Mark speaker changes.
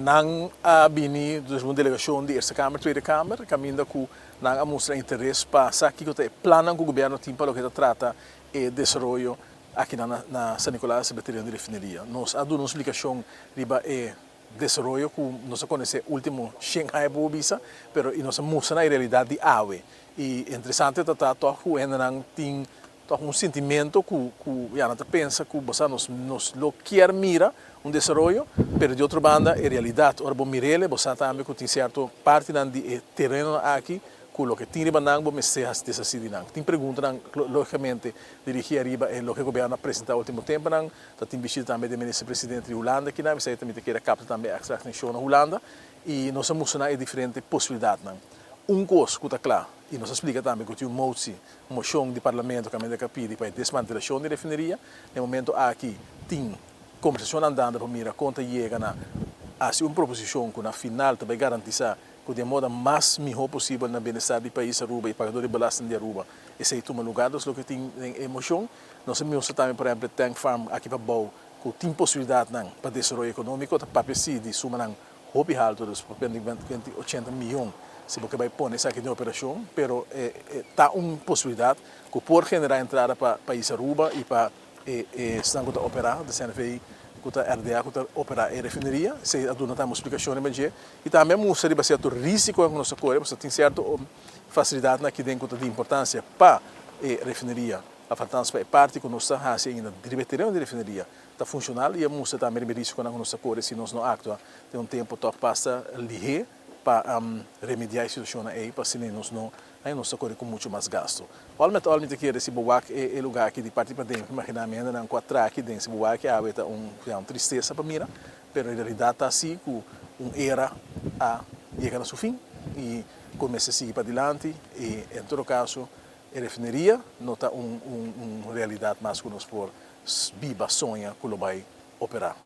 Speaker 1: Nan a bini dus un delegashon di Eerste Kamer, Tweede Kamer, kaminda ku nan a mustra interes pa sa kiko ta e plannan ku gobièrnu tin pa loke ta trata e desaroyo aki na na San Nicolas riba tereno di refineria. Nos a duna un splikashon riba e desaroyo ku nos a konosé último shen aña por bisa, pero i nos a mustra nan e realidat di awe. I interesante ta ta tòg ku hendenan tin tòg un sintimento ku ku ya nan ta pensa ku bo sa nos nos lo kier mira un desaroyo, pero di otro banda e realidat ora bo mir'el bo sa tambe ku tin sierto partinan di e terenonan aki ku loke tin riba nan bo mester hasi deshasí di nan. Tin preguntanan lógikamente dirigí ariba e loke gobièrnu a presentá último temponan. Ta tin bishita tambe di minister presidente di Hulanda akinan, esei tambe ta kere kapta tambe èkstra atenshon na Hulanda i nos a mustra nan e diferente posibilidatnan. Un kos ku ta kla i nos a splika tambe ku tin un motsi, moshon di parlamento kaminda ka pidi pa e desmantelashon di refineria. Na e momento aki tin kombersashon andando pa mira kon ta yega na hasi un proposishon ku na final ta bai garantisá ku den moda mas mihó posibel na bienestar di pais Aruba i pagador di belasting di Aruba esei tuma lugar. Dus loke tin den e moshon nos a mustra tambe por ehempel e tank farm aki pa bou ku tin posibilidatnan pa desaroyo ekonómiko ta papia si di sumanan hopi haltu dus papia di 80 miyon si bo ke bai pone esaki den operashon pero e ta un posibilidat ku por generá entrada pa pais Aruba i pa E esnan ku ta operá, de CNV ku ta RDA ku ta operá e refineria, esei a duna tambe un splikashon riba dje i tambe a mustra riba sierto risikonan ku nos ta kore pasobra tin sierto fasilidatnan aki den ku ta di importansia pa e refineria, althans pa e parti ku nos ta hasi ainda riba e tereno di refineria ta funshonal i a mustra tambe riba e risikonan ku nos ta kore si nos no aktua den un tempu tòg basta lihé pa remediá e situashonnan ei pa asina nos no Ai nos ta kore ku muchu mas gastu. Ol met ol mi ta kere si bo wak e luga aki di parti paden, mi imagina mi hendenan ku a tra aki den, si bo wak aki awe ta un ya un tristesa pa mira, pero e realidat ta asi ku un era a yega na su fin i ku mester sigui padilanti i en todo kaso e refineria no ta un un un realidat mas ku nos por biba soña ku lo bai operá.